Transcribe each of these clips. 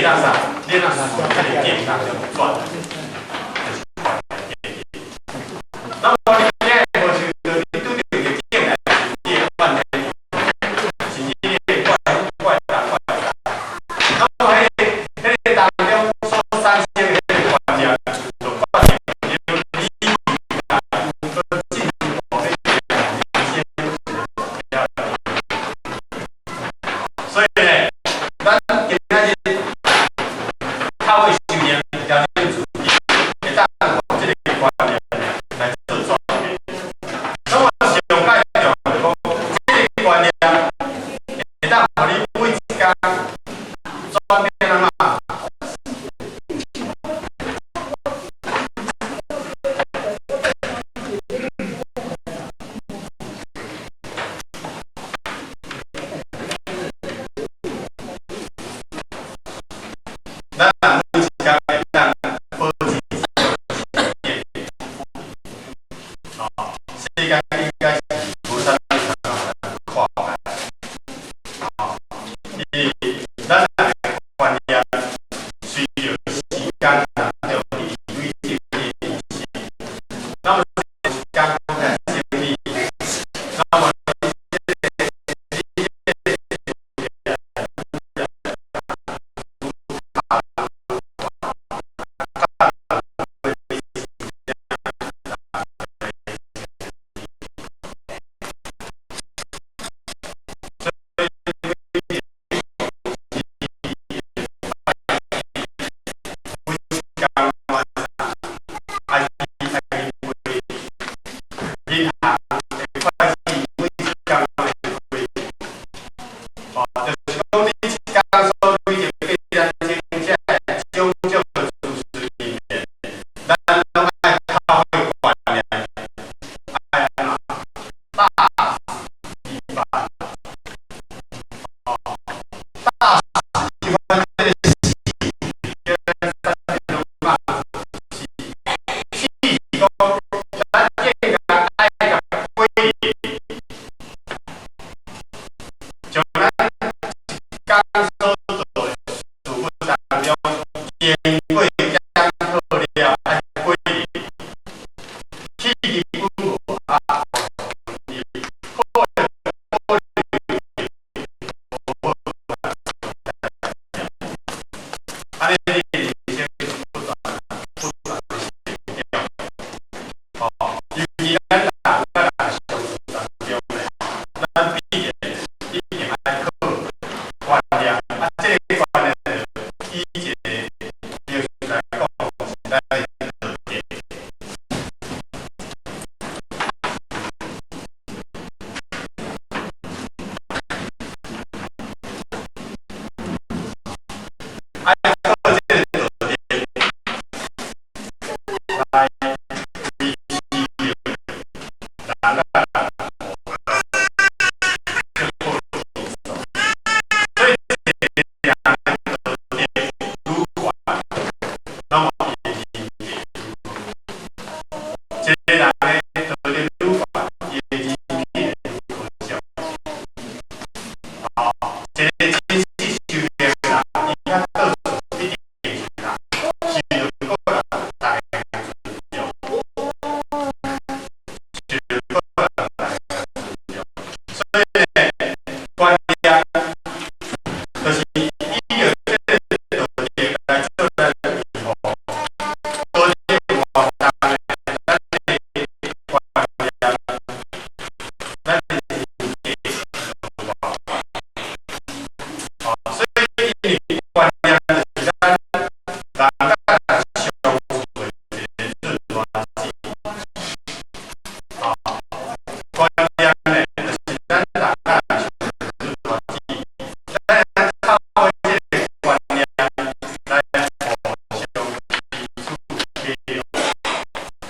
當啥？你若隨這个境當中轉，就是觀念建立。那麼你今日無想到，你拄著逆境來時，你會怨天尤人，甚至你會怪怪東怪西。那麼彼個當中所產生的彼個觀念，就決定了你未來閣進一步欲行人生一個。所以呢，咱今仔日透過修煉調整自己，會當用這个觀念來做轉變。那麼上蓋重要就是講，這个觀念會當予你每一工轉變按怎？咱人每一工會當保持這個變。哦，世間應該是無啥物通通看開。哦，因為咱人的觀念隨著時間當中一直累積的知識，那麼時間來整理，那麼銀行的會計每一工會開，哦，就是講你一工所累積八點鐘這種種的知識裡面，咱攏愛透過觀念，愛按怎大死一番，哦，大死一番這个死，叫咱啥物攏罵死，死是講咱應該愛共歸零，將咱一工所做的事物當中，經過檢討了，愛歸零，去根本無啊，好的保留無好按呢你的人生就不斷不斷的成長。哦，尤其咱人佮人相處當中呢，咱必然一定愛靠觀念，啊，這个觀念就以一个形式來講，是咱的道德。愛靠這个道德來維持著人佮人互動。所以，一个人的道德愈懸，那麼伊的人格愈好；一个人的道德愈懸，伊的人品會愈可笑。哦，一个真實修煉的人，伊較倒數一定是啥？受著個人大家的尊重，受著個人大家的尊重。所以呢，觀念就是以著這个道德來做咱的維護。道德有偌重呢？咱的觀念，咱的人格就偌懸。哦，所以因為觀念就是咱人佮人相處的一个潤滑劑。哦，觀念呢，就是咱人佮人相處的潤滑劑。咱透過這个觀念來互相彼此體諒，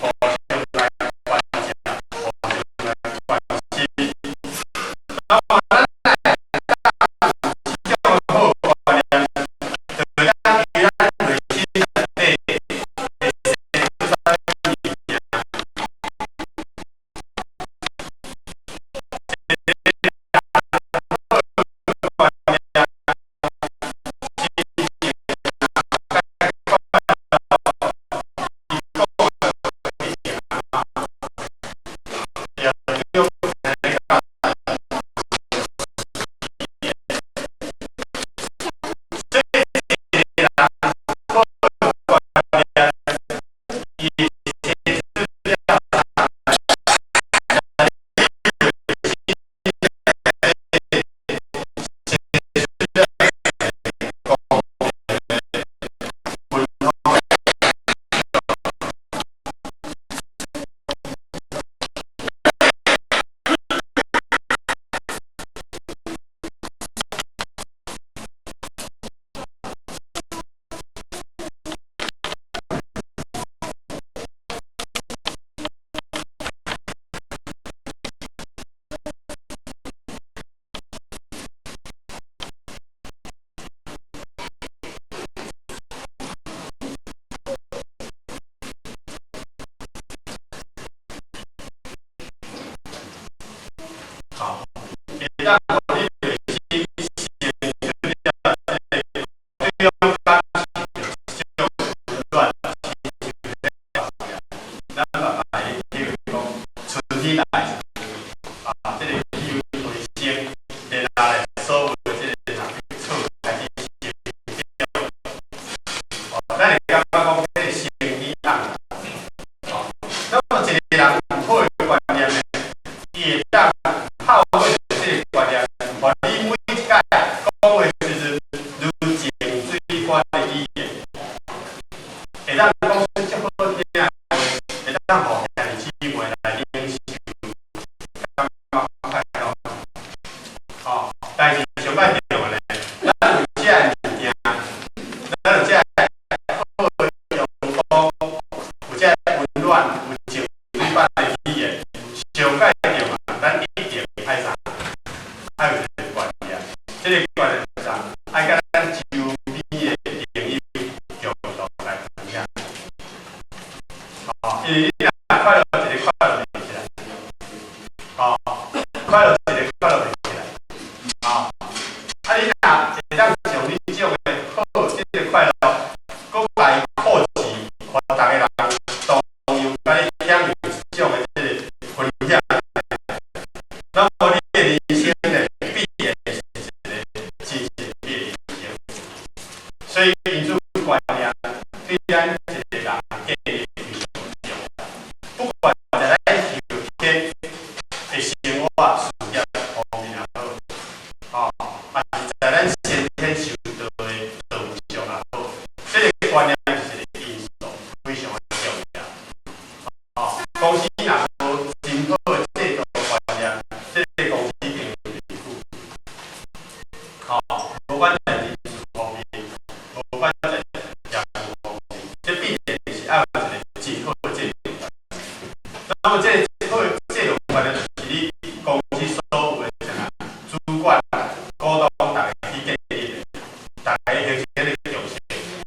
互相來關照，互相來關心。那麼咱來當有這種好會當將這種的好，這个快樂，閣共伊擴錢，予逐个人同樣共你享用這種的這个分享，那麼你的人生呢，必然是一个真正的人生。所以，因此觀念對咱一个人建立非常重要。不管在咱後天的生活事業方面也好，吼，還是在咱先天修道的道路上也好，這个觀念就是一個因素，非常的重要。吼，公司若無真好的制度觀念，這个公司經營袂久。吼，無管在人事方面，無管在業務方面，這必然是愛有一個真好的制度觀念。那麼，這個好的制度觀念，就是你公司所有的啥主管、股東，逐家去建立的，逐家形成彼个共識，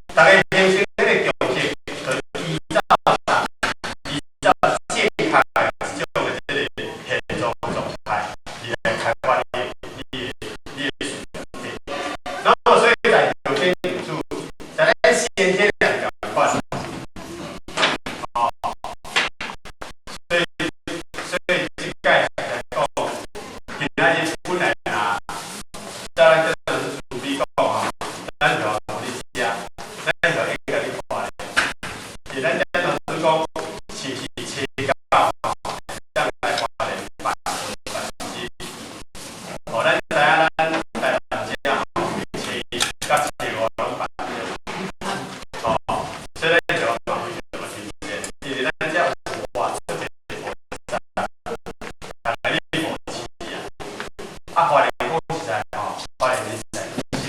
逐家形成彼个共識，就依照啥？依照正確的這種的這个現狀狀態，而來開發你的事業體。那麼，所以在後天主，在咱先天也仝款，哦，所以這擺來講，今仔日本來若，照咱這陣慈悲講吼，咱就予你食，咱就會共你看咧。是咱這陣子講，是毋是初九吼，會當來花蓮辦辦事？哦，咱知影咱台南這吼，初一佮初五攏辦著。哦，所以咱就嘛非常的親切，因為咱這有活出的菩薩，逐家咧護持啊。啊，花蓮講實在吼，花蓮人才是。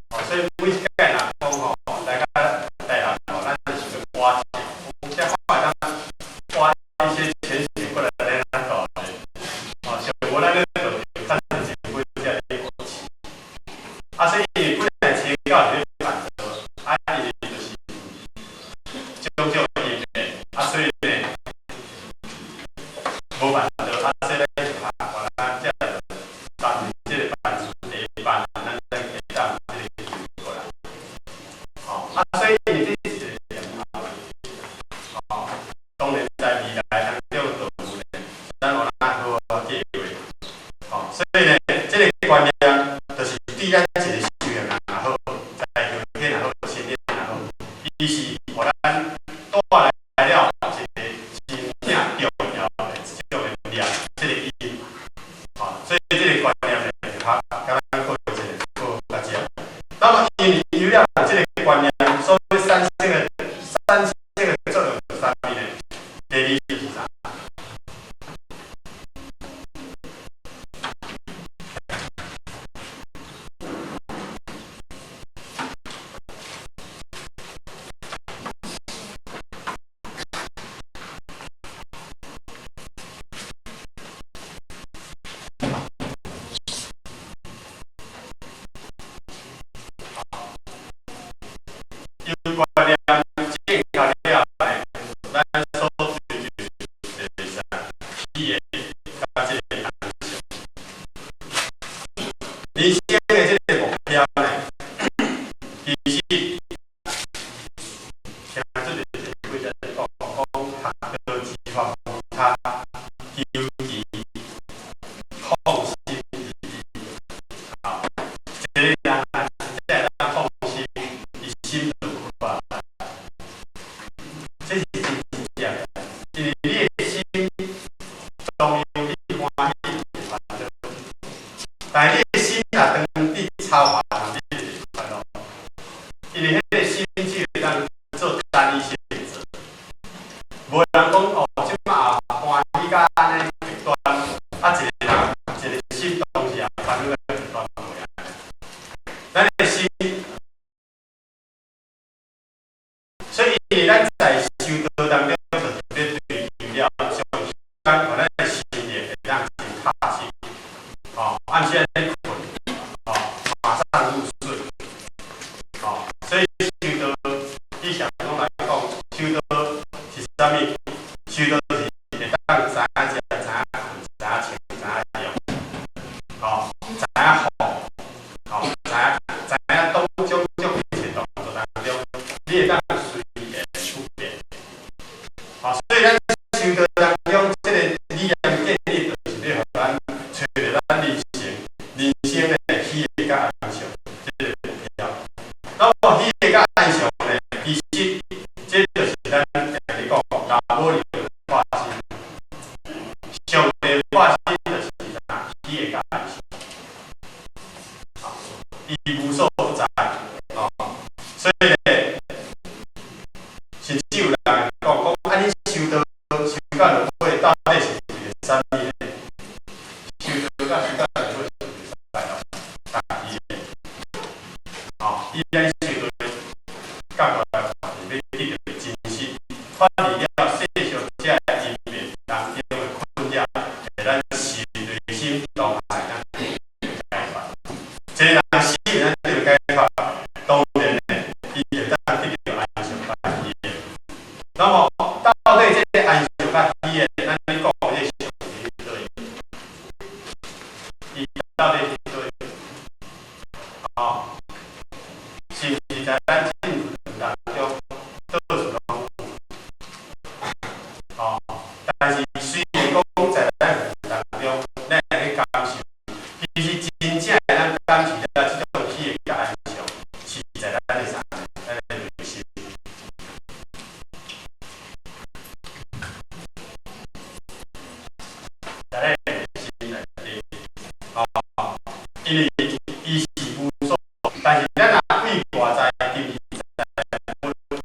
哦，所以每一擺若講吼，來到台南吼，咱就想欲挖錢，這看會當挖一些泉水過來咱遐度咧。哦，上無咱咧就較濟錢本才咧護持。啊，所以因為本來初九是咧辦道，啊，因為就是種種因緣，啊，所以呢，無辦道，啊，所以咱就下咱這就當這個辦事地辦，咱才會當這個機會過來。吼，啊，所以因為這是一個念頭，吼，當然在未來當中道路呢，咱有哪好好計劃。吼，所以呢，這个觀念就是對咱一個修行人也好，在後天也好，先天也好，伊是予咱帶來了一個真正重要的這種的念，這個因。吼，所以這個觀念呢，就較佮咱過一個好較少。那麼，因為有了這个觀念，所以產生的作用是啥物呢？第二就是啥？有觀念正確了呢，咱所追求的是啥？喜悅佮這个安詳。人生的這个目標呢，其實聽這個前輩在講，講學道之法無他，求其放心而已。啊，一个人若真正會當放心，伊心就有法。這是真真正的，因為你的心當然你歡喜會煩惱，但是你的心若當你操煩，你就會快樂。因為彼个心只會當做單一選擇，無人講哦，這擺歡喜甲按呢極端，啊，一個人一個心當時也煩惱甲極端無按呢。咱的心，所以因為咱在修道當中，就是欲追求了上間，予咱的心靈會當真踏實，吼，暗時按呢睏，吼，馬上入睡，吼，所以修道，以上講來講，修道是啥物？修道是會當知影食、知影睏、知影穿、知影用，吼，知影放，伊無所不在，哦，所以咧，甚至有人講講，啊，你修道修到落尾，到底是為著啥物呢？修道甲修到落尾是為著啥物？家己的，哦，以咱修道的角度來看，是欲得著真實，脫離了世俗這個因緣當中的困擾，予咱心內心當下會當解脫。這個人死會當得著解脫，當然呢，伊就當得著安詳佮喜悅。那麼，到底這個安詳佮喜悅，咱咧講的這個上帝佇佗位？伊到底佇佗位？哦，是毋是在咱進入當中，到處攏有？哦，但是雖然講在咱當中，咱會去感受，其實真正會當感受到這種喜悅佮安詳，是在咱的啥？咱的內心。在咱的內心內底，哦，因為伊是無所，但是咱若對外在，就是在咱永遠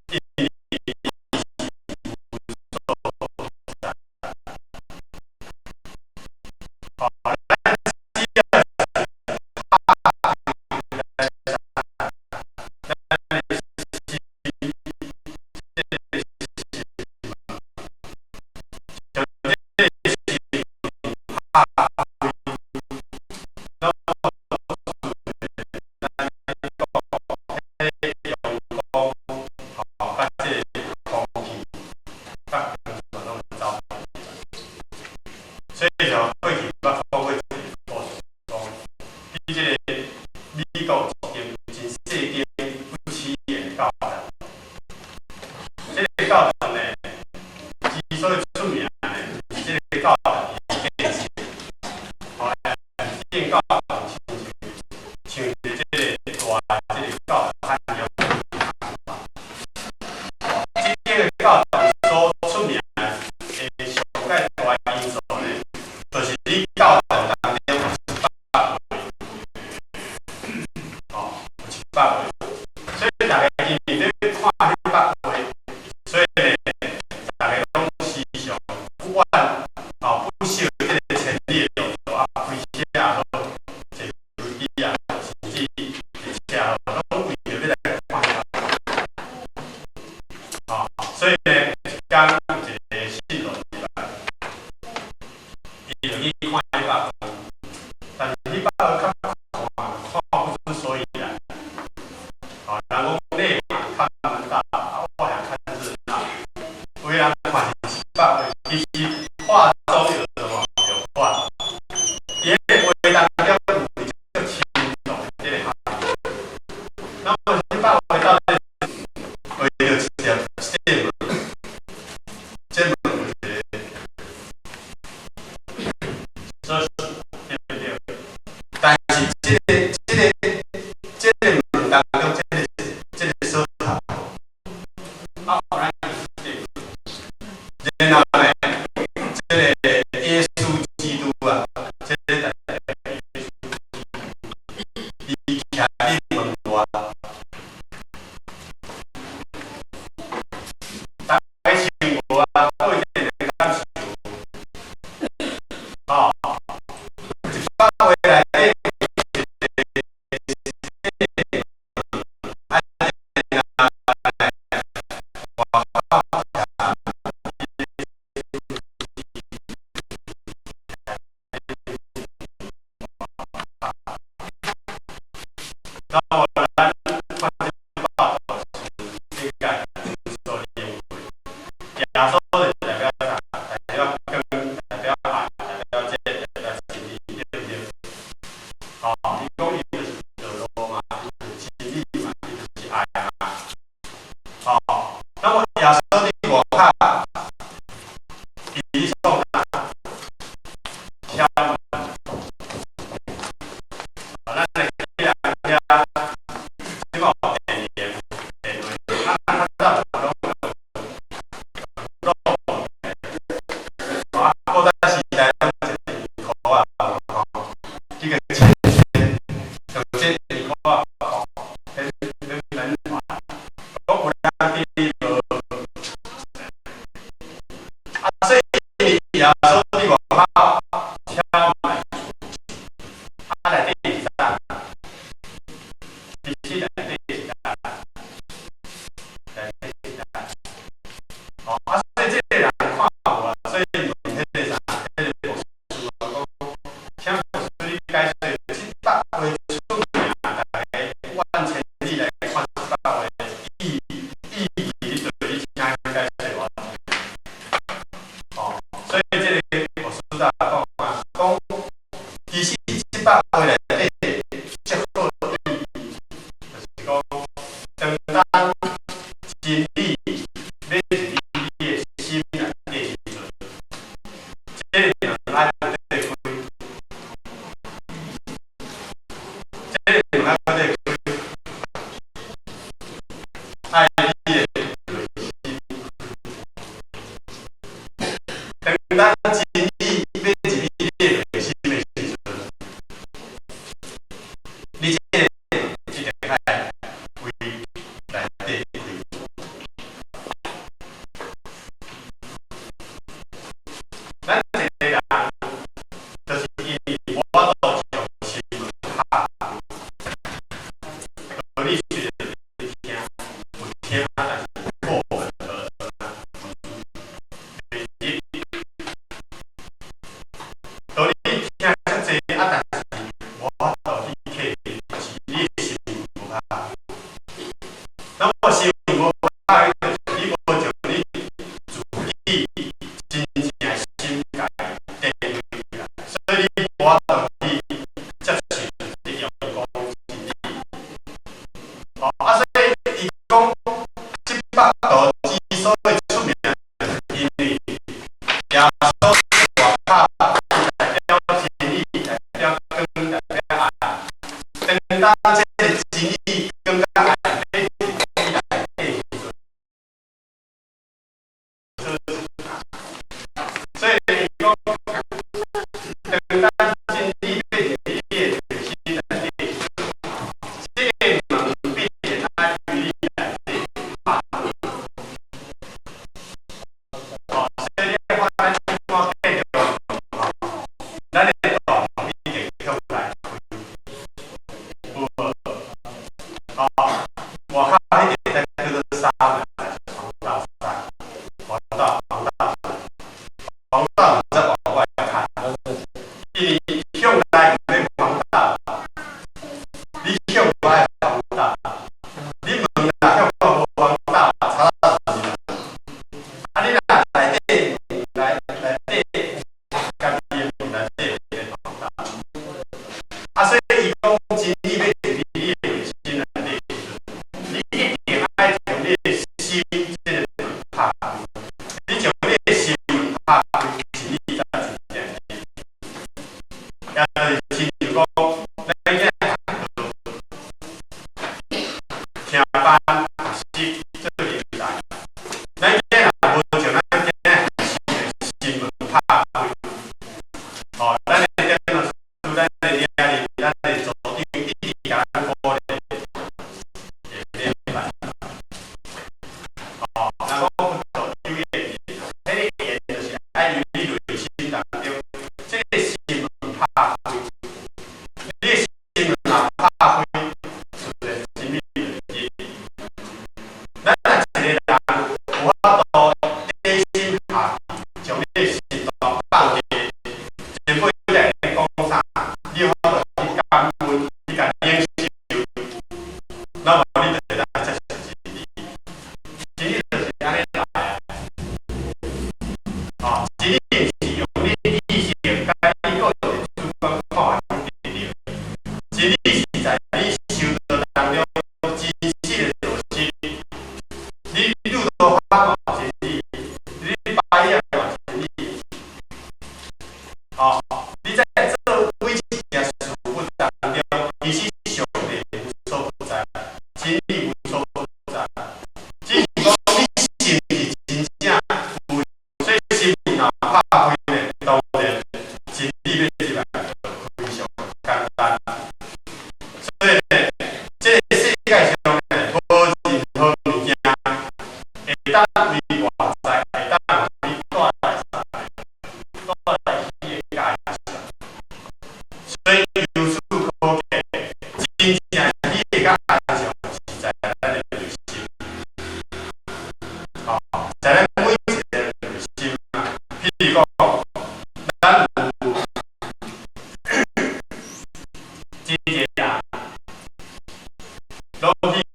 因為伊是無所不在。哦，咱只要是咱的心，這個心將這個心拍開，那麼咱講彼個陽光，吼，佮這個空氣，佮光線攏會走。所以像過去捌講過一個故事，講佇這個美國一間真細間不起眼的教堂，這個教堂呢，之所以出名呢，是這個教堂的建設，吼，建教堂親像像這個大的這個教堂漢陽。這間的教堂所出名的上蓋大的因素呢，就是佇教堂當中有100畫，哦，有100畫，所以逐家因為咧看彼幅畫，所以呢，逐家攏時常不願哦不惜這個千里的路途啊，開車也好，坐飛機也好，甚至坐車也好，攏為著欲來看彼幅畫。哦，所以呢，有一工有一個信徒入來，伊就去看彼幅畫，但是彼幅畫較看看不出所以然。哦，人講內行看門道，啊，外行看熱鬧。有的人看是一幅畫，其實畫中有什麼？有畫。伊彼個畫當中有足深重的這個含義。那麼這幅畫到底畫著一條一個門，這門有一個鎖匙，對不對？但是這個門當中，這個鎖頭，啊，有咱這個，然後呢，這個耶穌基督啊，這個代表耶穌基督，伊徛佇門外，當記無？啊，所以耶穌佇外口敲門，啊，內底是啥？其實內底是啥？內底是啥？哦，啊，所以這个人看無啊，所以問彼個啥，彼個牧師啊，講，請牧師你解說這百話出名，逐家萬千里來看這百話意義，你對你請伊解說我聽。哦，所以這个牧師就講啊，講其實這百話內底最好意義，就是講，當咱真理欲入你的心內底時陣，這个門愛對開，這个門愛對開，愛你的內心。當咱真理欲入你的內心的時陣，你這个一定愛為內底開。咱一个人，就是因為無法度將心門敲開，道理雖然聽，有聽，但是破門而出。第一，道理聽足濟啊，但是無法度去體會，就是你的心無敲開。那麼心無敲開，就是你無將你自己真正的心共伊奠開來，所以你無法度去接受這陽光真理。哦，啊，所以伊講這百道之所以出名，就是因為耶穌外口代表真理，代表光，代表愛。當當這个真理、光佮愛欲入你內底時陣，所以伊講，當咱真理欲入你的內心內底時陣，這个門必然愛對你內底敲開。哦，所以你看咱這款建築物，咱的大門一定向內開，有無？哦，外口彼个才叫做紗門，還是防盜紗？防盜防盜防盜門才往外看，因為向內欲防盜，你向外防盜，你門若向外無防盜，賊仔就入來。啊，你若內底內內底家己的門內底有防盜。啊，所以伊講真理欲入你的內心內底時陣，你一定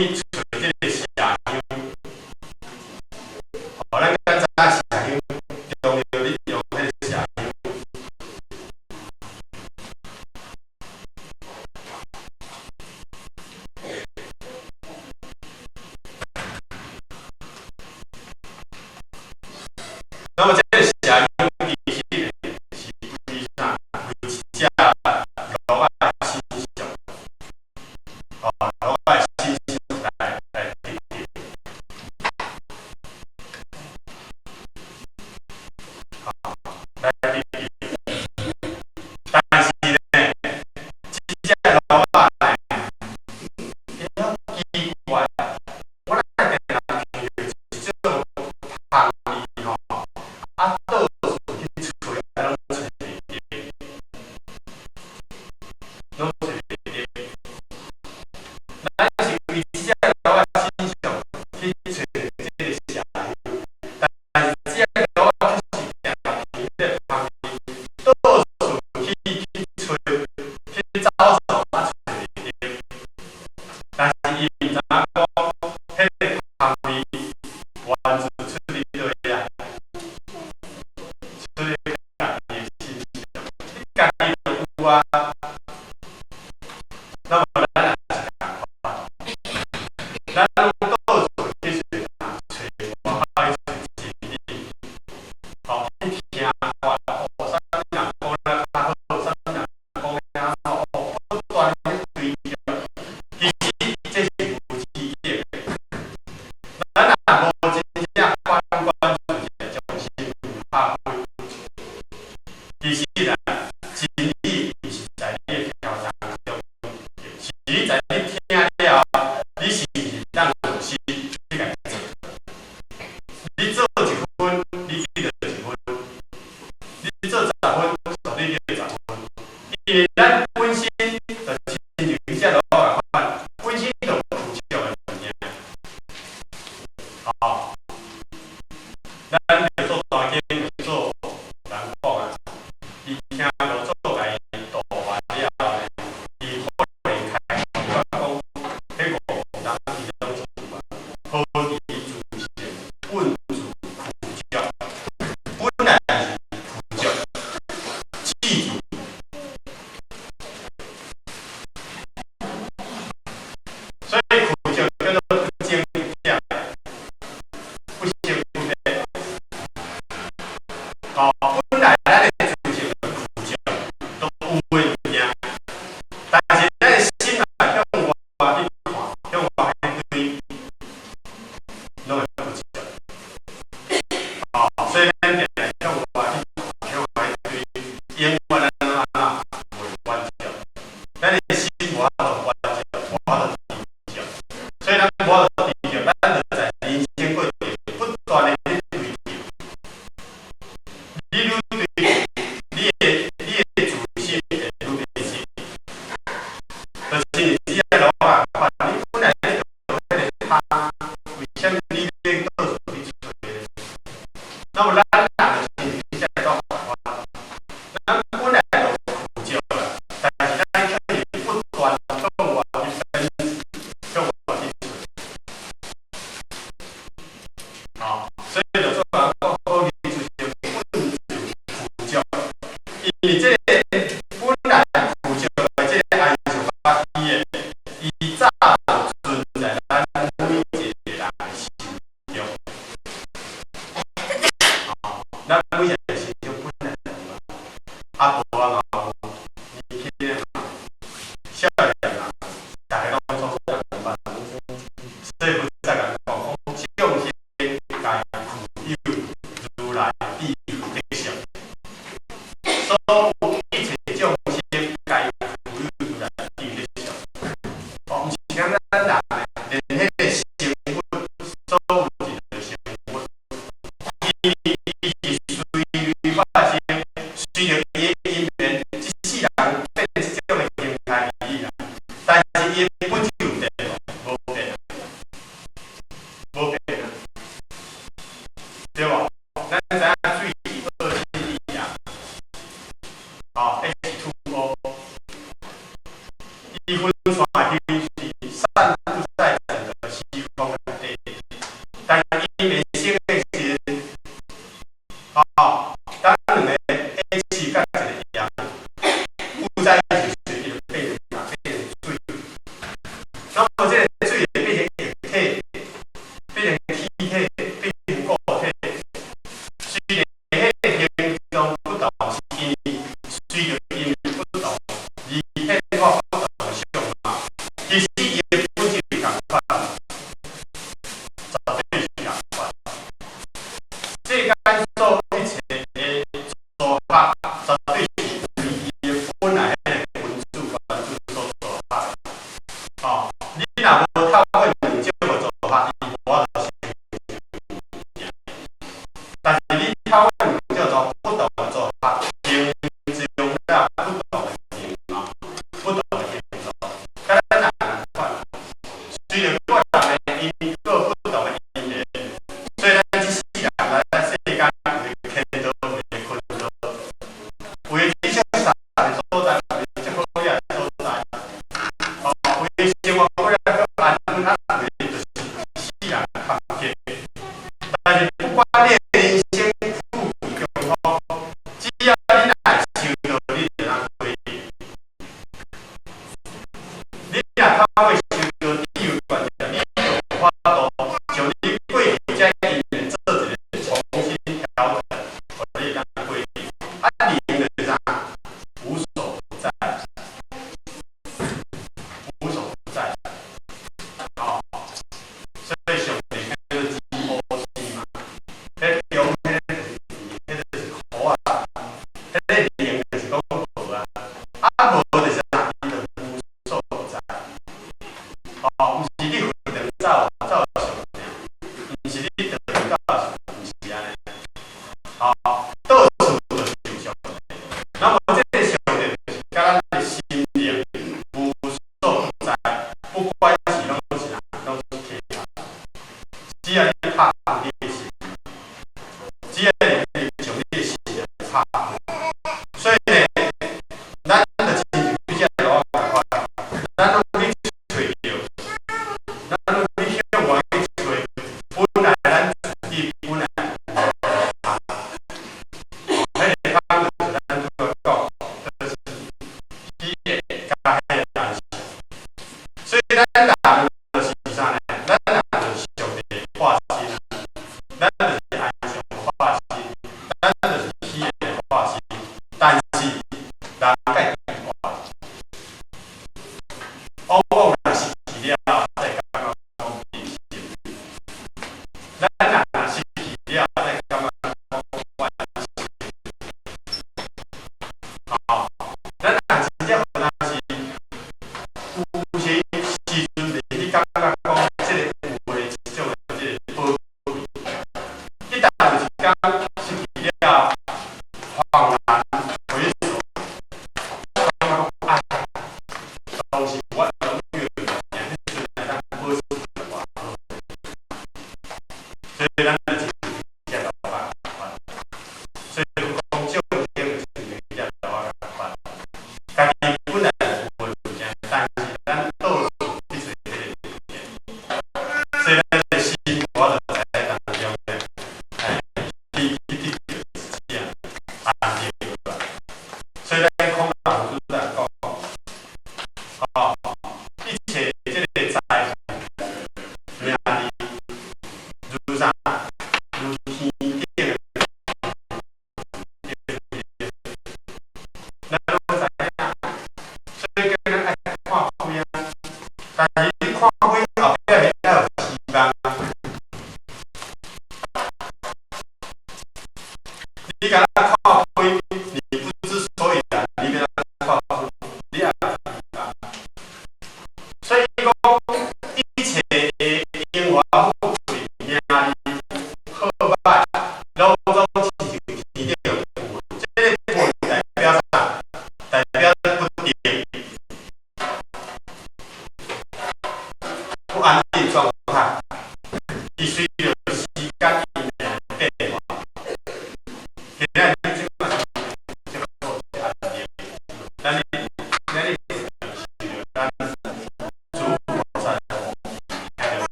去揣這个麝香。吼，咱敢知影麝香中藥咧用彼个麝香。那麼這个麝香其實是為啥？為一隻鹿仔身上，吼，鹿仔身上來得著。吼，來得著。但是呢，這隻鹿仔呢，會曉奇怪，我哪會定定聞著一種香味吼，啊，到處去揣，啊，攏揣袂著，攏揣袂著。咱是為這隻鹿仔身上去揣這个麝香，但是這隻鹿仔卻是定定聞這个香味，到處去揣，去走傱啊，揣袂著。但是伊毋知影講，彼个香味源自出佇佗位啊？出佇家己的身上，你家己就有啊。那麼咱也是仝款，咱攏到處去揣人，揣外口去揣真理，吼，去聽看，哦，啥物人講得較好，啥物人講得較好，哦，不斷去追求。其實這是無止境的。咱若無真正反觀自己，將心拍開，其實啊，真理毋是在你的聽當中，是你在你聽了後，你是毋是當用心去共做？你做一分，你得著一分；你做10分，予你得10分。因為咱本身就親像彼隻鹿仝款，本身就有具足的物件。吼，咱著做大經做人講啊，伊聽五祖共伊度完了後呢，伊豁然開朗，講彼五當其中一句啊，何時自性本自具足，本來是具足，知足。所以具足叫做不增不減，不生不滅。哦，本來咱的自性就具足，都有的物件，但是咱的心若向外去看，向外去追，攏會不足。哦，所以咱定定向外去看，向外去追，永遠咱攏按怎袂滿足，咱的心無法度滿足，無法度知足，所以咱無法度知足，咱就在人生過程不斷的去追求。你愈追求，你的自信會愈迷失。就親像這隻鹿仝款，你本來你就彼个香，為啥物你欲到處去揣呢？那麼咱人就親像這隻鹿仝款，咱本來就具足啦，但是咱卻是不斷向外去分，向外去揣。哦，所以就做人講，好自性本自具足，因為這个本來具足的這个安住法起的，伊早就存在咱每一个人的心中。哦，咱每一个心中本來就有啊，阿婆仔嘛有，年輕的嘛有，少年嘛有，逐个攏總仝款。所以佛才共講，講眾生皆具有如來智慧德相，所有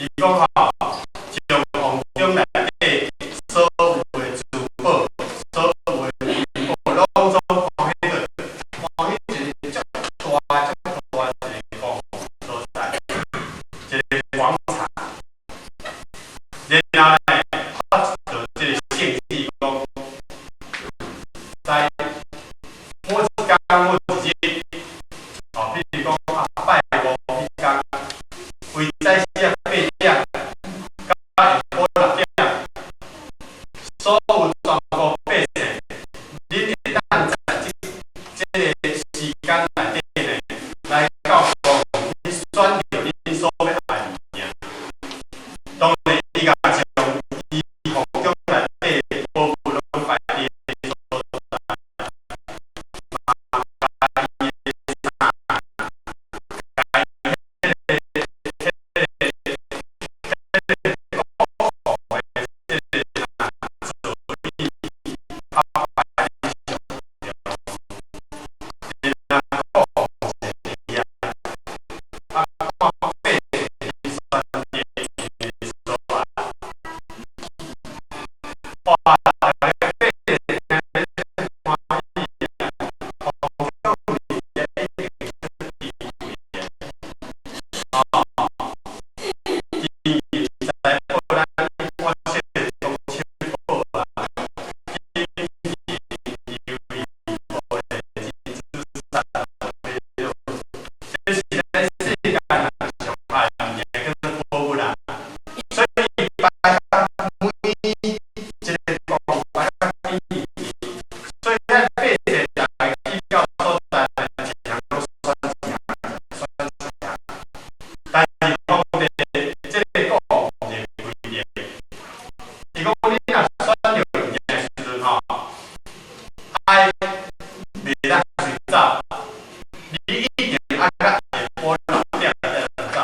伊講吼，將王宮內底所有的珠寶、所有的珍寶，攏總搬去佗？搬去一個遮大、遮大一個公所在，一個廣場。然後呢，發著這個聖旨講，在某一工某一日，哦，比如講啊，拜五彼工，為早時啊8點到下晡6點，所有全國百姓，恁會當在這個時間內底呢，來到宮去選著恁所欲愛的物件。當然，伊共將伊皇宮內底的寶物攏擺佇個所在，嘛共伊的衫，共伊彼個國王的這個座椅，啊擺佇上中。然後國王坐佇遐，啊看百姓去選擇𪜶所愛。哇！逐个百姓聽咧足歡喜啊！皇宮物件已經足珍貴的，哦，金銀財寶咱我說講七寶啊，金銀琉璃玻璃珍珠獺這是咱世間人上愛的物件，叫做寶物啦。所以擺甲每一個宮擺甲緊緊，所以遐百姓逐个去到所在，一項攏選一項，選一項。但是皇帝這個國王有一個規定，伊講你若選著物件的時陣吼，愛袂當隨走，你一定愛到下晡6點才通走。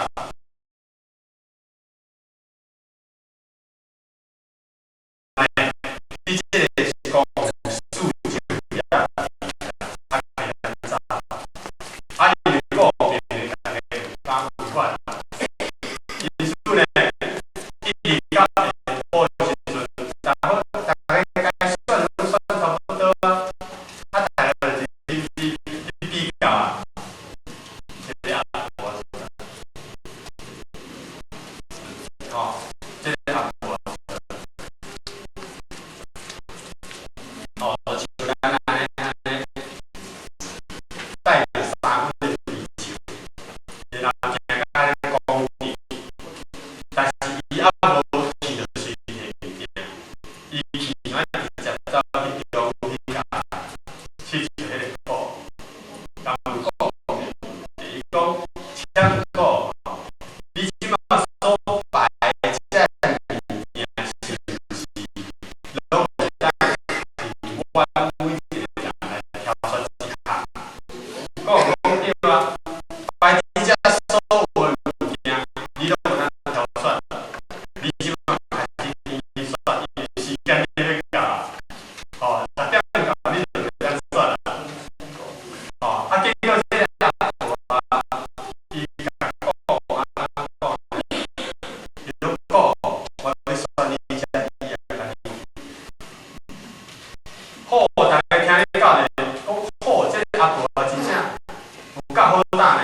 你這個公事情遐才袂當走。啊，因為國王命令逐个有敢違反，因此呢，一直到下晡時陣，逐個逐个該選攏選差不多啊，啊，逐个就是去去比較啊，這個阿婆啊，吼，這個阿婆啊，哦，像咱按呢按呢，戴著三根的皮球，然後行到按呢講地，但是伊猶無去著隨提物件，伊去愛直接走去中去共去找彼個國王，共問國王伊講，請國王，你這馬所擺的這物件是毋是攏會當佇阮每一個人來挑選一項？國王講對啊，擺佇遮所有的物件，你攏會當挑選。你這馬開始去選，因為時間欲到啊，吼，6點到你就袂當選啊。吼，啊，結果這個阿婆啊，伊共國王按呢講，伊講國王，我欲選你這椅仔共你。好，逐个聽咧到咧，講好，這個阿婆啊，真正有夠好膽呢。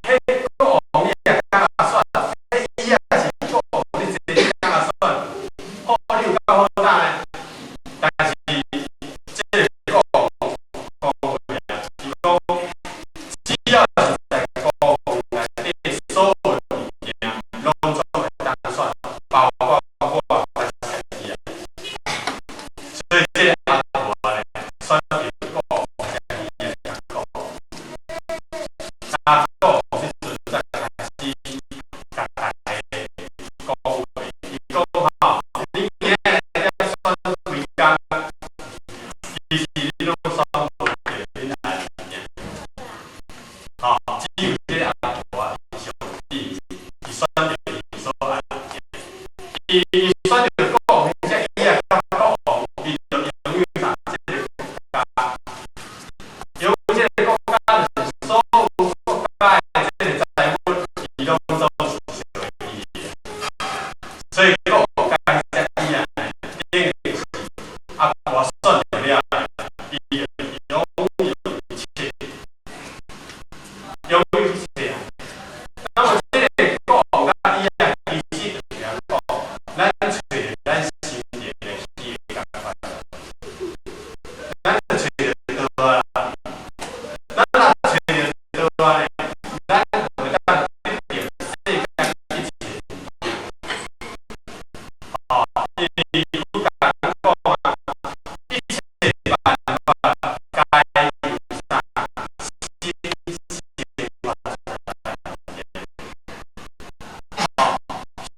彼國王你也敢選，彼椅仔是國王你坐你敢選？好，你有夠好膽呢。但是這個國王講話啊，伊講只要是在宮內底所有的物件，攏總會當選，包括我我是家己啊。所以這個阿婆咧，選著國王家己來講。啊，國王這陣才開始共大家講話，伊講吼，恁今日來遮選規工，其實恁攏選無著恁愛的物件。吼，只有這個阿婆啊，伊上智，伊選著伊所愛的物件。伊選著國王這椅仔，佮國王伊就擁有啥這個國家。擁有這個國家，就是所有國家的這個財物，伊攏總是屬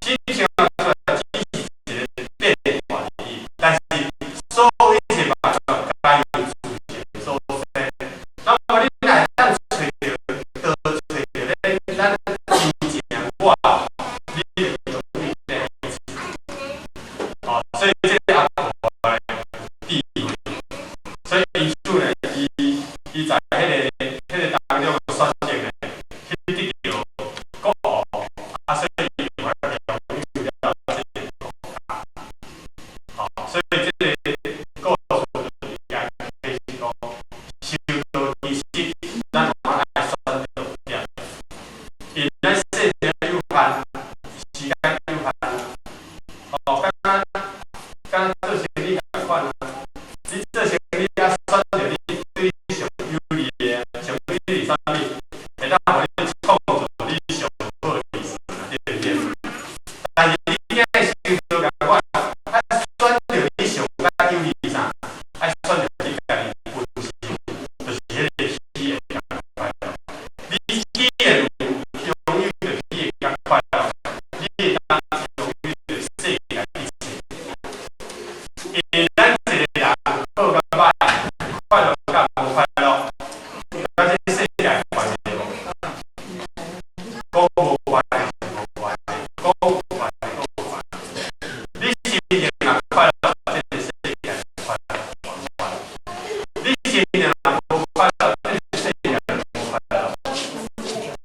親像出來只是一個變化而已，但是所有一切萬物皆由自性所生。那麼你若會當揣著，倒揣著咧，咱真正我，你就擁有這一切。哦，所以這個阿婆的智慧，所以因此呢，伊在彼個當中選擇呢，去得著國王，啊，所以伊有擁有了這個國家。哦，所以這個故事就是講，就是講，修道其實咱嘛愛選擇點，因咱生命有限，時間有限。哦，敢若做生意仝款啊，你做生意愛選擇你對你上有利的，上有利啥物，會當予你創造你上好的利潤，對毋對？但是你囝修道仝款，愛選擇你上較有利啥？愛選擇你家己本身，就是彼個喜悅佮快樂。你既然有擁有著喜悅佮快樂，你會當擁有著世界一切。因為咱一個人好佮歹，快樂佮無快樂，佮這世界有關係無？講無關係是無關係，講有關係閣有關係。你心情若快樂，這個世界快樂。你心情若無快樂，這個世界無快樂。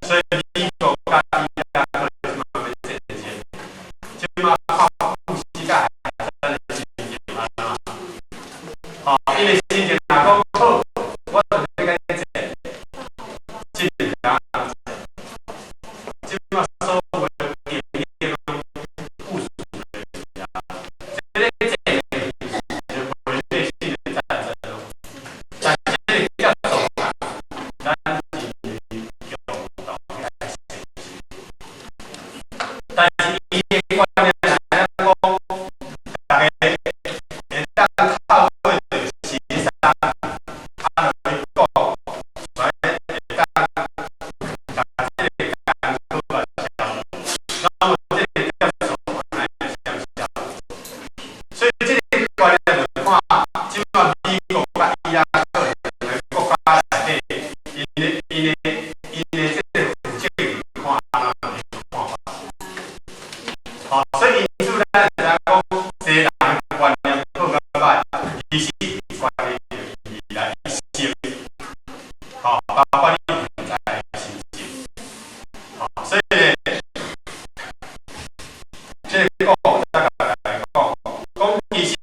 所以美國佮伊拉克這馬欲戰爭，這馬看富士佮海戰的心情按怎？吼，因為心情若講好，我就欲共你戰，這是怎樣戰？這馬所有的兵力攏部署咧，這個戰是毀滅性的戰爭哦。但這個結束啊，咱是共同來承受。但是伊的觀念來講，逐家會當透過著協商，啊，落去講，來會當共這個艱苦來消除。那麼這個結束來相消。所以這個觀念就看，這馬美國佮伊拉克兩個國家內底，𪜶的這個負責任看按怎的看法。好，所以因此咱會知影講，西人觀念好佮歹，其實關係著未來一生，吼，包括你現在的心情。好，所以呢，這個講再共大家講，講其實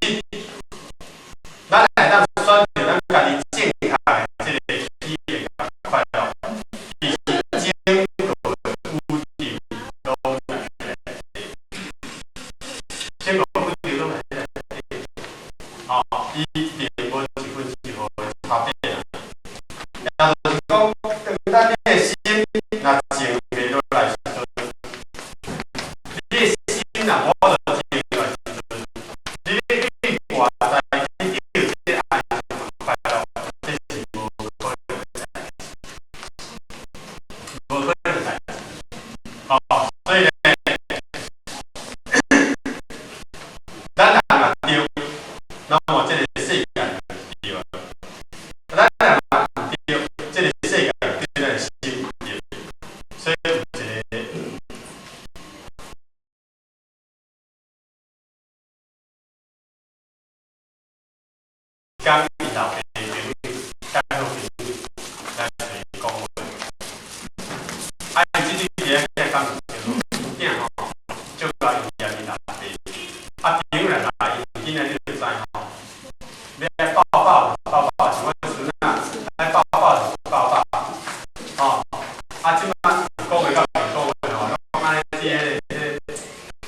咱會當選擇咱家己正確的這個喜悅佮快樂，其實整個宇宙攏在內底，整個宇宙攏在內底。吼，伊並無一分一毫的差別啊。也就是講，當咱的心若靜袂落來時陣，你的心若無法度靜落來時陣，你欲對外在去得這個安詳快樂，這是無可能的代誌，無可能的代誌。吼，所以呢，咱人若對，那麼這個世界就對啊；咱人若毋對，這個世界對咱的心毋對。所以有一個講伊老爸朋友，介好朋友來揣伊講話。啊，伊這陣時仔講囝吼，足𠢕伊嫌伊老爸。啊，朋友來來，伊囡仔你就知吼，欲愛抱抱就抱抱，像阮孫仔愛抱抱就抱抱，吼。啊，這馬講話佮袂講話吼，攏按呢佇彼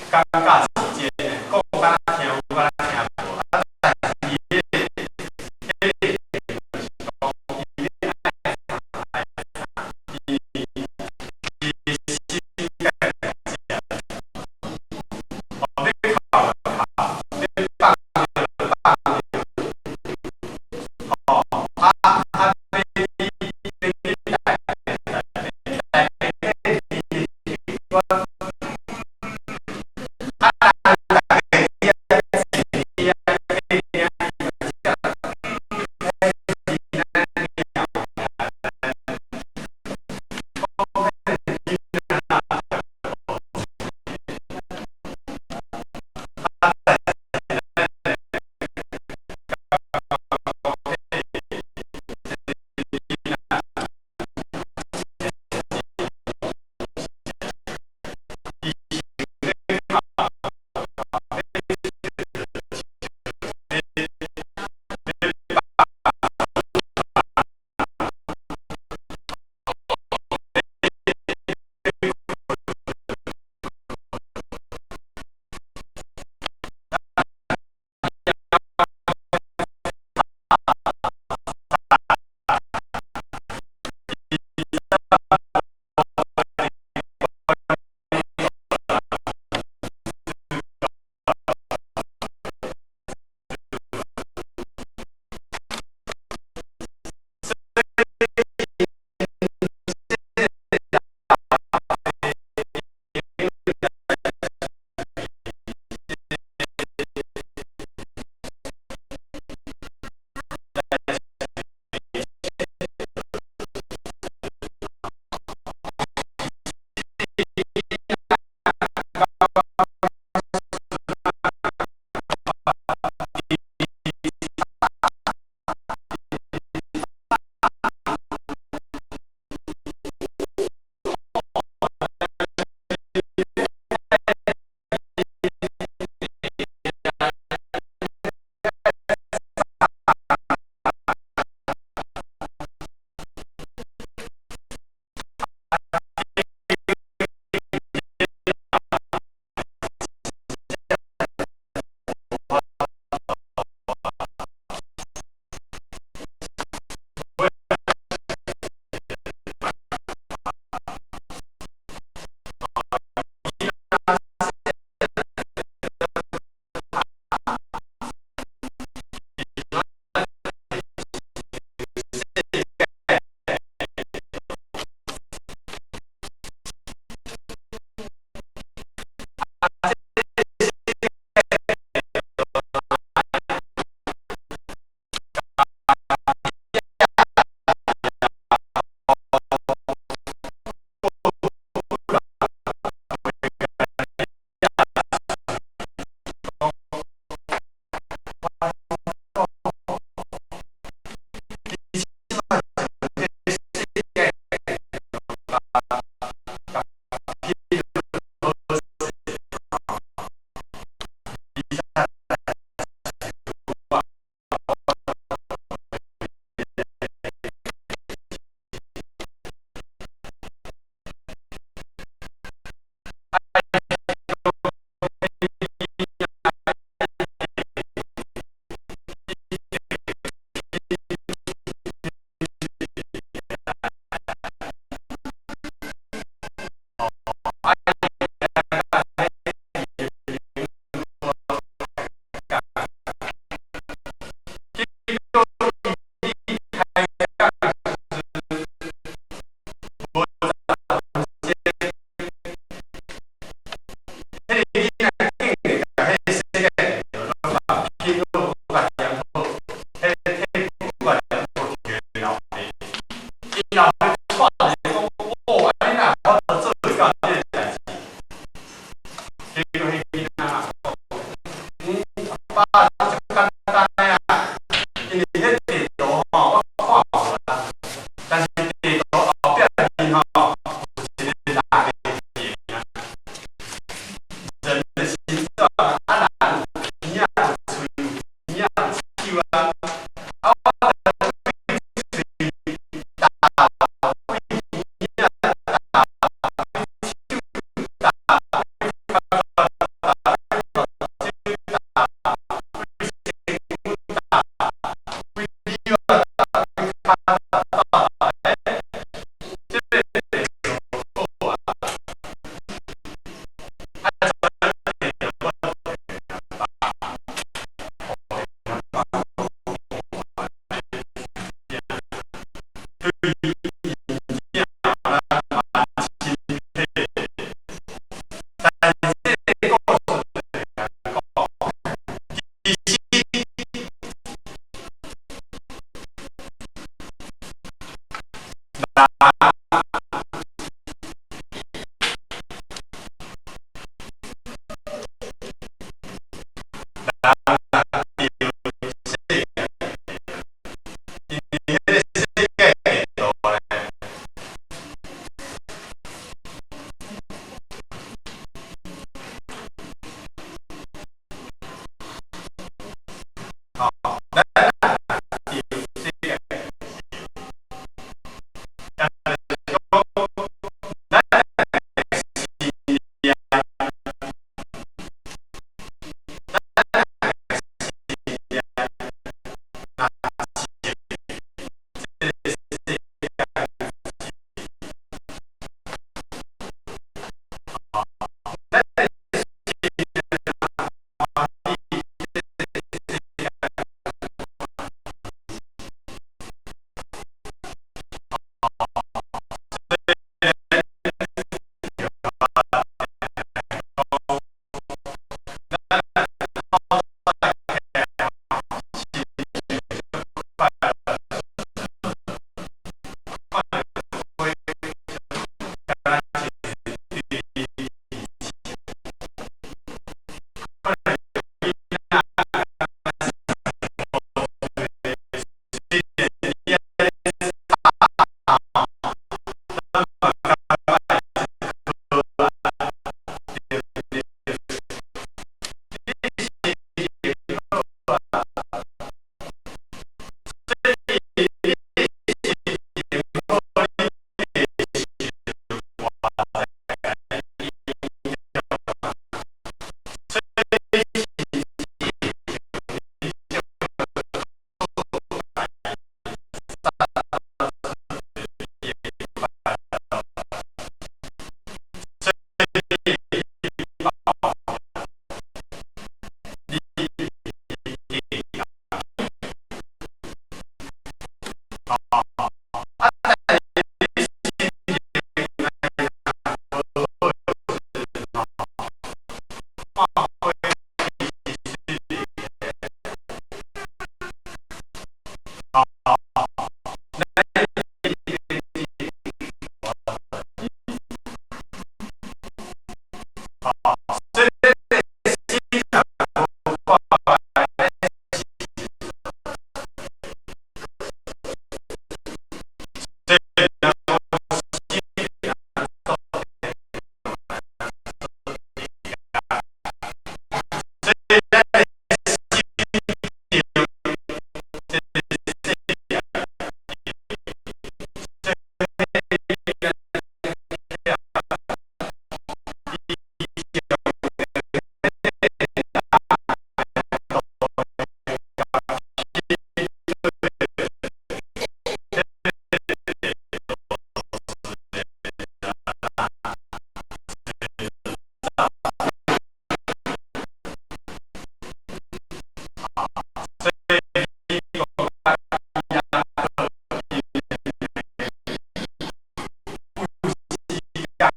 個尷尬期間，講敢若聽有，敢若聽無。啊，但是伊彼個就是講，伊欲愛啥愛啥，伊的心佮伊食。哦，欲哭就哭，欲放就放。吼，啊，欲去台台台。結果彼囡仔嘛講，爸足簡單啊，因為彼地圖吼，我看無啦，但是地圖後壁面吼有一個人的形啊，人的形狀啊，人有鼻仔、有喙、有耳仔、有手啊，啊，我對喙踏，對耳仔踏，對手踏，對腳踏，對身軀踏，對耳仔踏，對跤踏，這個地圖好啊，啊，這地圖我爸，對因囝啦蠻親切，但是這個故事講，其實人人著世界，因為彼個世界地圖咧，吼，咱著世界地圖，但是講咱的心念，咱的心念若是這個世界，吼，咱的心念歡喜這個世界，所以咱透早起來吼，心情足快樂，看著花，敢若是對看著囡仔，雖然伊按呢吵，咱嘛感覺是可愛，對毋對？你心情好啊，所以你心情好，你會受外在的影響嘛。所以你心情影響所以你你計較，啊，但是你心情若無好的時陣吼，看花其實水的，吼，咱吼，所以心若無快樂，所以咱講心若做所以咱的心情，這個世界，所以所以你講雅各有時間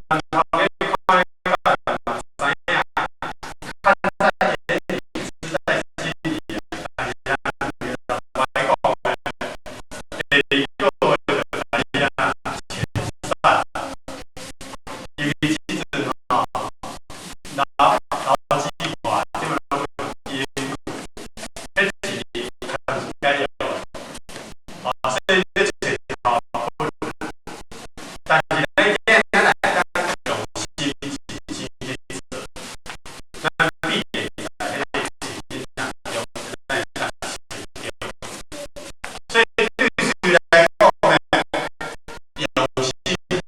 人頭家看嘛知影，看在眼裡，知在心裡啊。但是咱無愛講的。第二個月就共你啊遣散，因為這陣吼，老老子話這嘛攏用英語，彼是較應該用。啊，所以這揣頭本，但是咱囝咱會當用心盡心去做，咱必定在彼個情境當中，咱會當成長。所以對誰來講呢？用心，用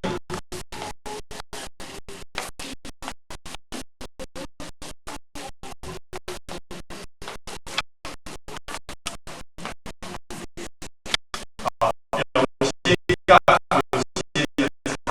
心佮分心的差。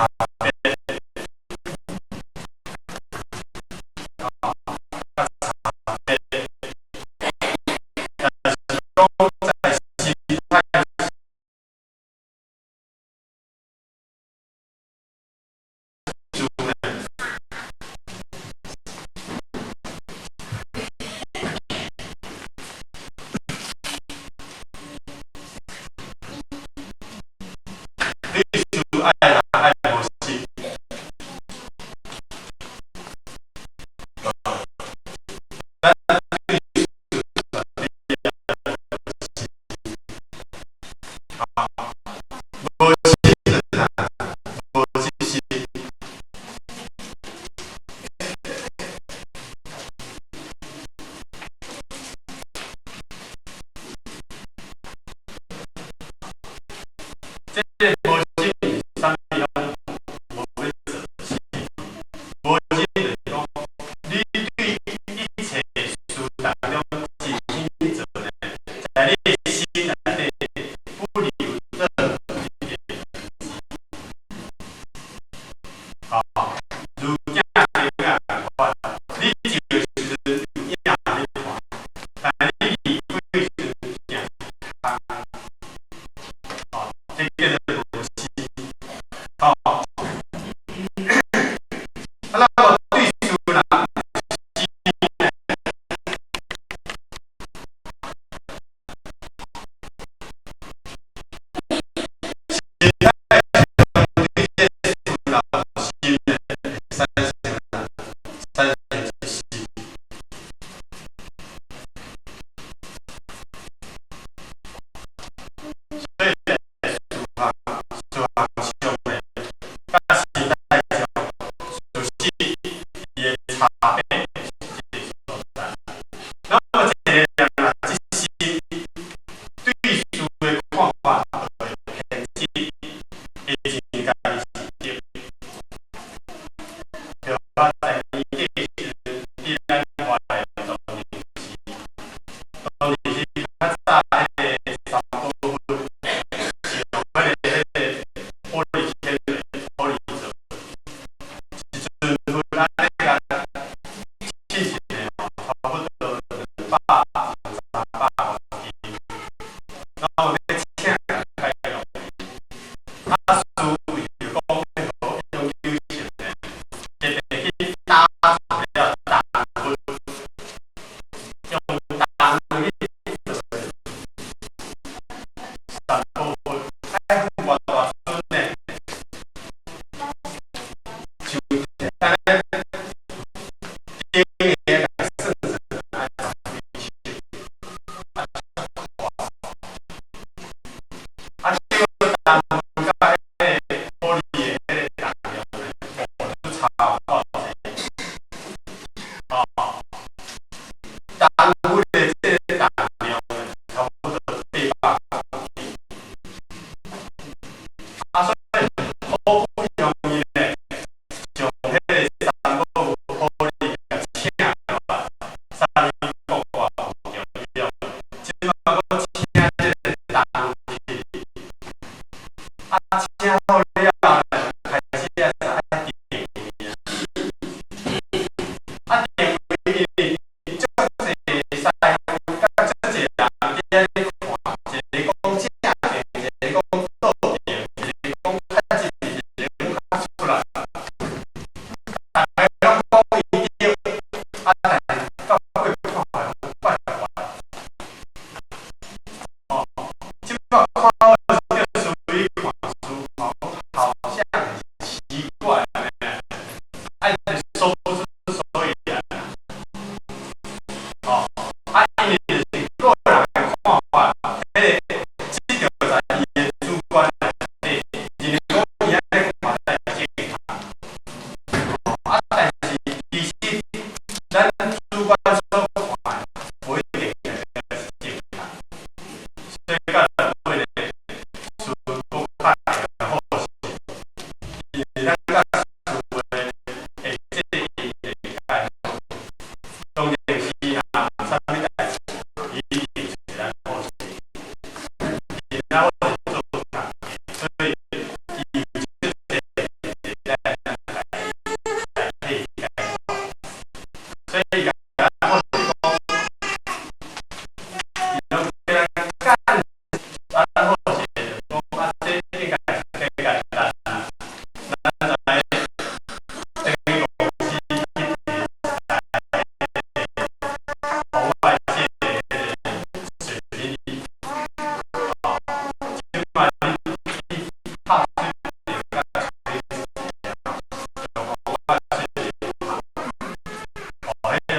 所以伊共咱講是講，伊攏叫咱幹，啊，咱好勢就講啊，這應該是較簡單啦。咱來等於公司去紅外線的水平儀，啊，這擺你去拍水電佮吹用紅外線，哦，彼種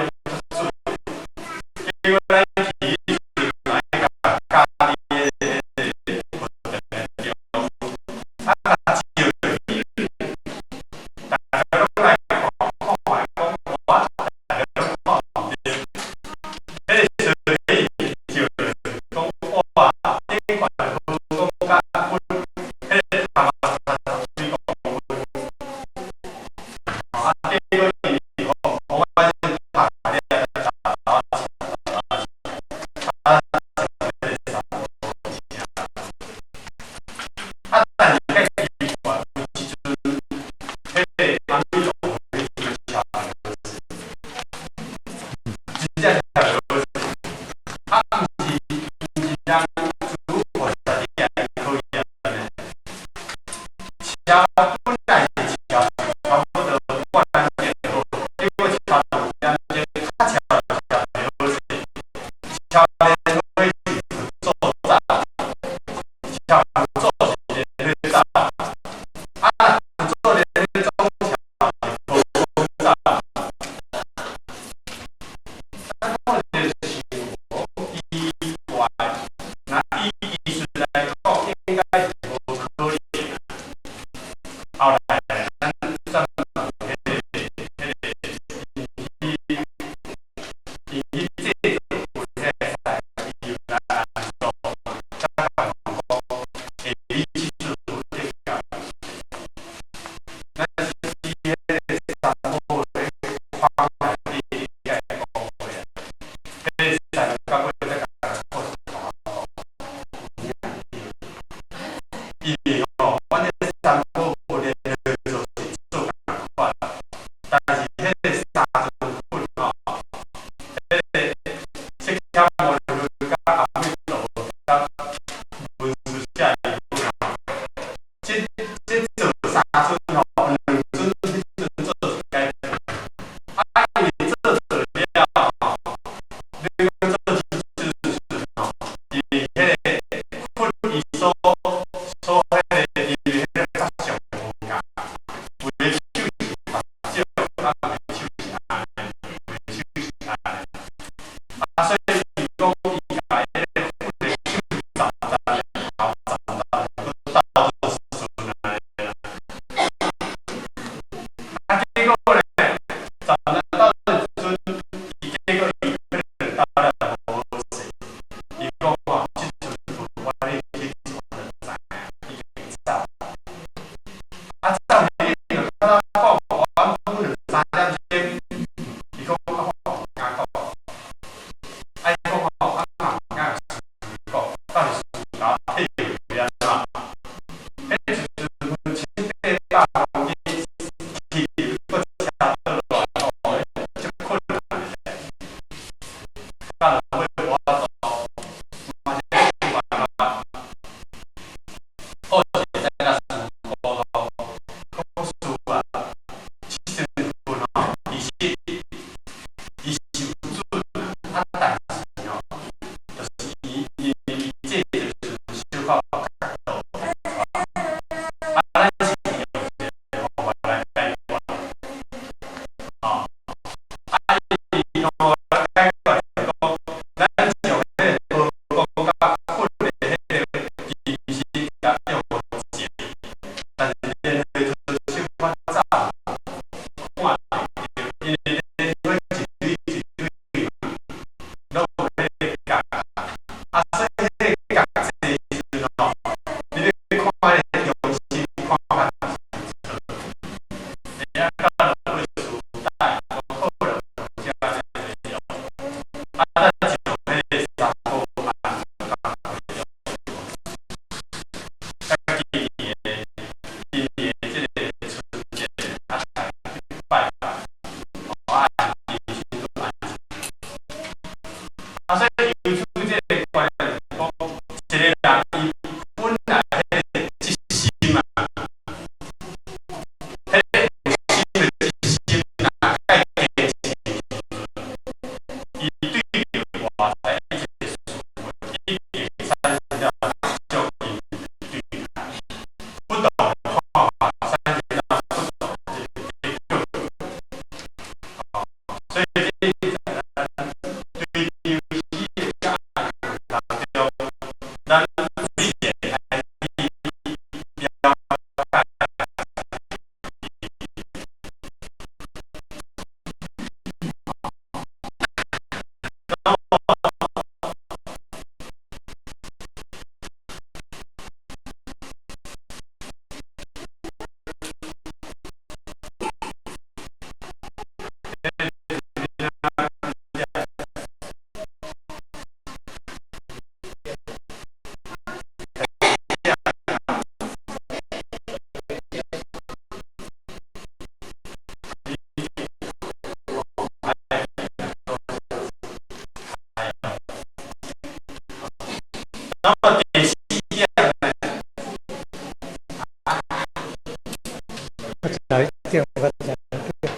較早一點，較早一點。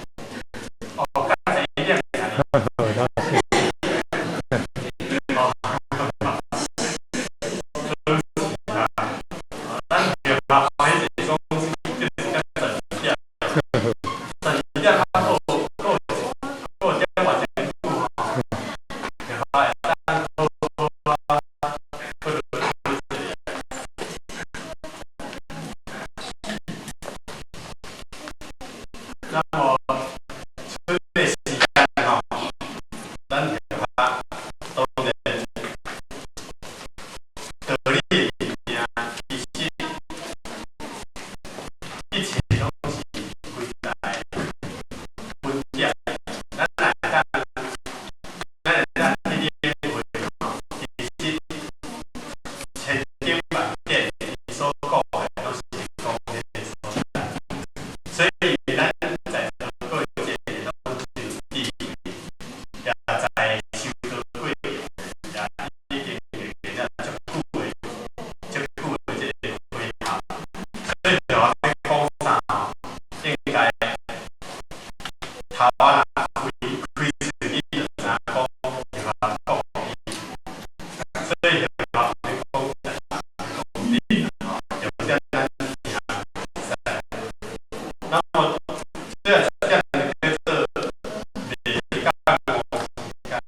哦，較早一點。好，那是。哦，啊，咱著較歡喜講，就是較十二點，12點較過過過點外真久吼，然後會當好好啊，去做這個。那麼出的時間吼，咱就較當然道理的物件，其實一切攏是歸在本點。咱會當去領會吼，其實千經萬典伊所講的，攏是講這個所在。所以咱在座各位這個攏是有智慧，也在修道過，也已經歷了足久的、足久的這個回合。所以就我欲講啥吼，應該頭仔若開開喙，你就知影講，就甲講予伊。所以就我欲講重點吼，重點咱聽會使。那麼這個點叫做未覺悟時間。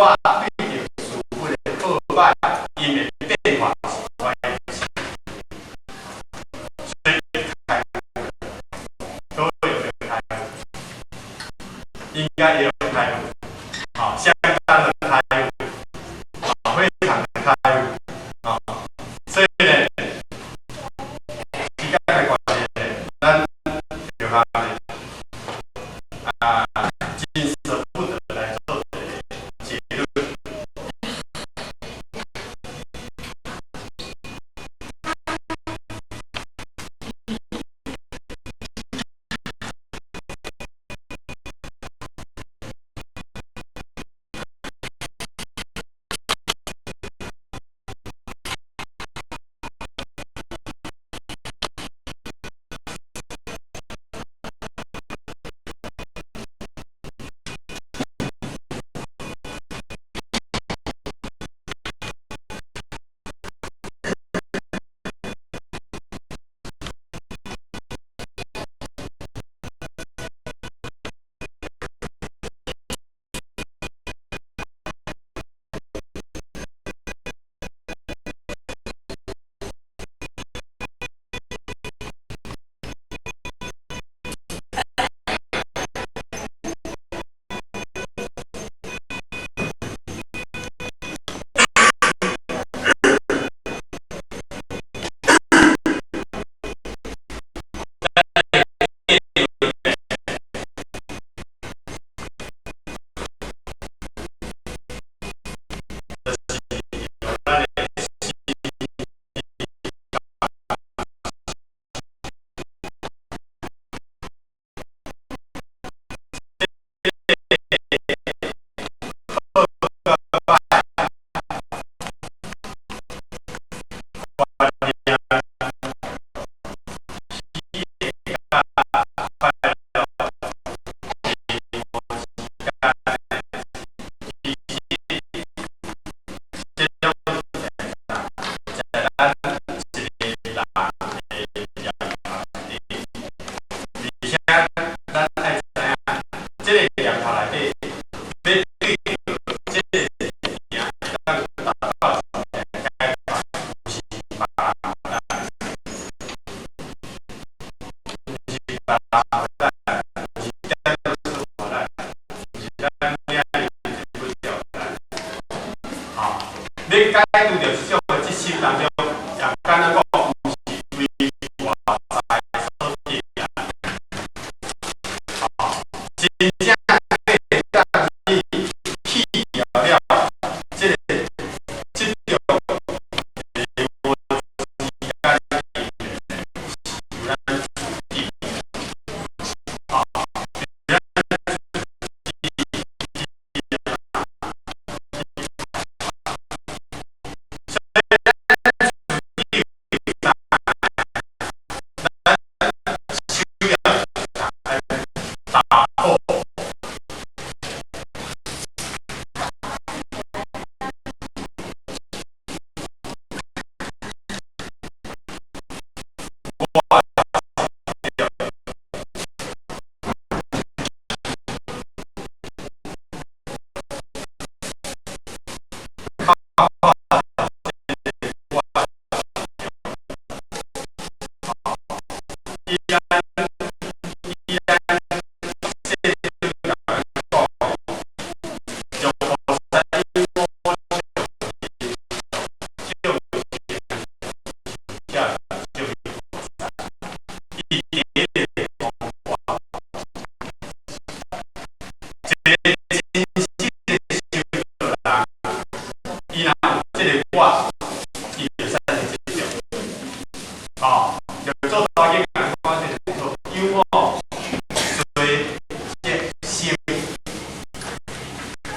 我對著事物的好歹，因的變化是款代誌。所以開悟，各位有沒有開悟？應該也有開悟，好，相當的開悟，啊，非常的開悟，啊，所以呢，時間的關係呢，咱就較呢，啊，真捨不得來做一個結論。你解拄著這種的執心當中，也敢若講，毋是為外在所定啊。真正會當去去掉了這個這種你我之間的因緣，是由咱自己。啊，由咱自己。打破。伊若有這個我，伊就產生執著。吼，就做大經人講這個做有我隨這生。吼，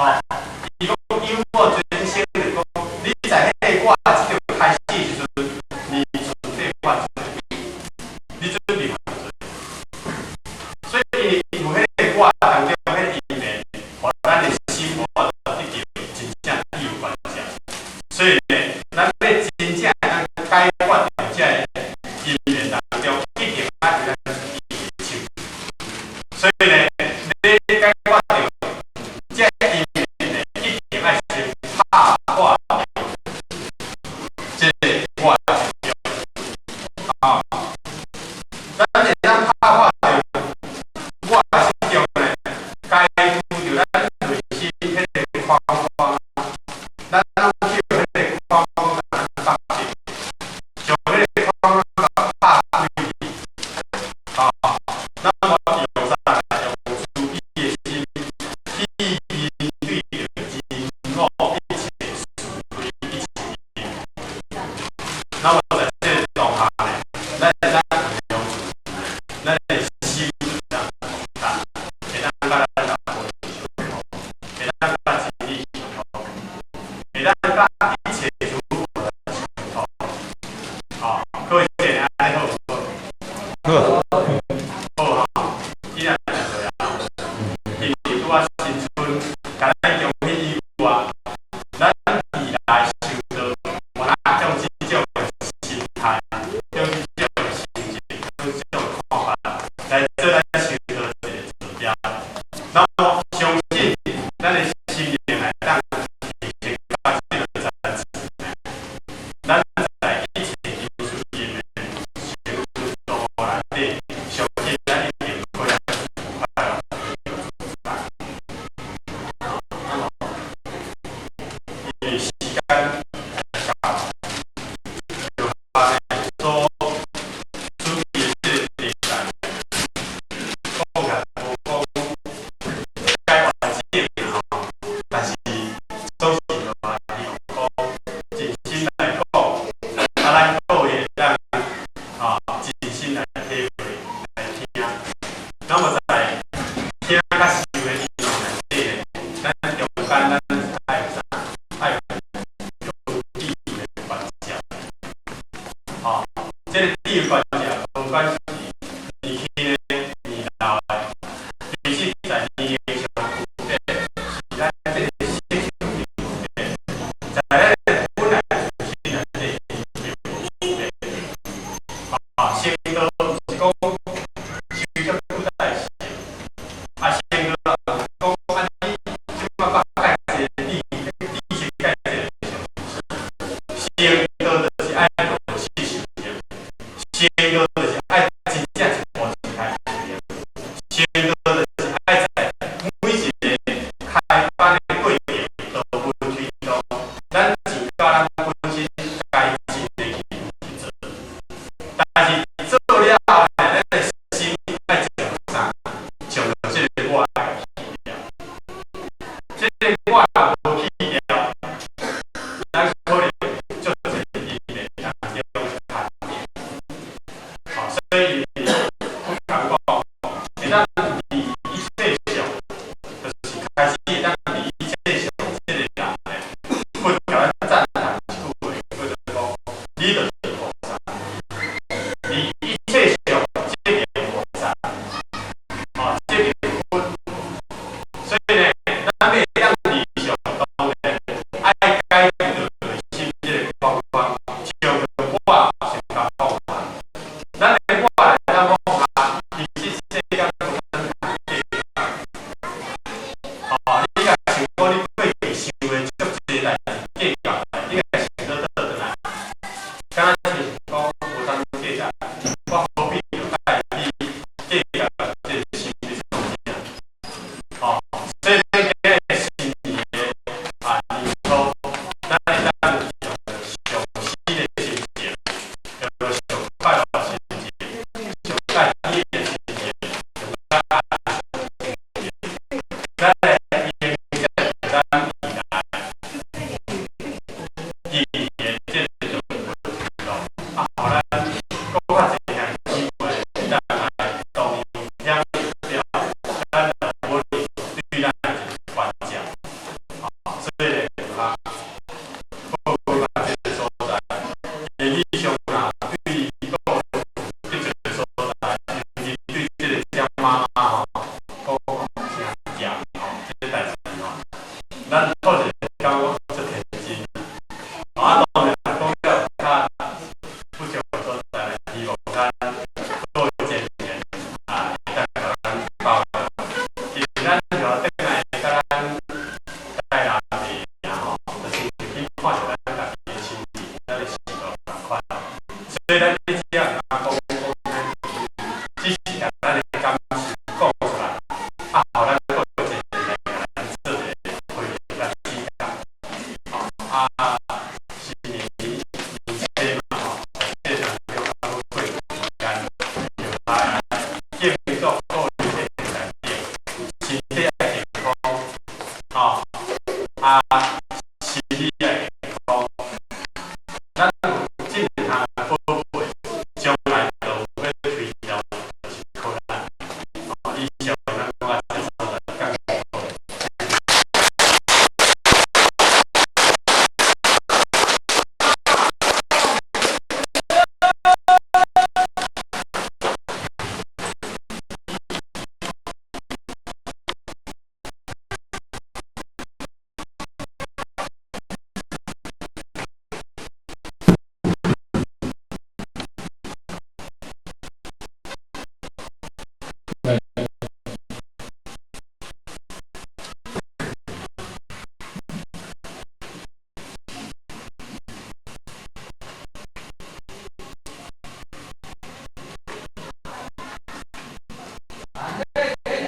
伊講有我隨這生，就是講你在彼個我執著開始時陣，你準備犯罪，你準備犯罪。所以因為有彼個我當中，彼個因緣，予咱的心無法度得到真正自由關照。所以呢，咱欲真正會當解決著這个因緣當中，一定愛由咱自己的手。所以呢，欲解決著這个因緣，間咱是愛有啥？愛有智慧的關照。吼，這个智慧關照，無管是年輕的、年老的，其實在年齡上有分別，是咱這个色相的分別，在咱的本來自身內底並無分別。啊，成道是講修足久才會成，啊，成道講啊，你這擺捌蓋一個知識蓋一個成道就是愛落實修行，成道就是愛真正一步一開修行，成道就是愛在每一個開班的過程都分推動，咱盡到咱本身該盡的去做，但是做了後呢，咱的心愛將啥？將這个我來去掉，這个我無去掉，咱可能足濟因緣當中牽著。好，所以佛講講，會當離一切相，就是開始會當離一切相，這个人呢，佛共咱讚嘆一句話，叫做講，你就是菩薩，離一切相，即名菩薩，哦，即名佛。所以呢，咱欲會當離相，當然愛解除內心這个框框，將我先共放下。咱的我來當放下，其實世間無啥物通計較。哦，你若想講你過去想的足濟代誌計較代，你若想倒倒轉來，敢若是講無啥物計較，我何必著愛去計較這個心咧創啥？哦，所以咱今日新年的啊年初，咱會當用上喜的心情，叫做上快樂心情，上介喜的心情，上介安詳的心情，咱來迎接咱未來今年這個活動，啊，予咱閣較濟項機會，會當來同樣了，咱老母對咱的關照，啊，所以咧，啊，報告到這个所在，言語上啊，對各這個所在，尤其對這个江媽媽吼，講誠行吼，這个代誌吼，咱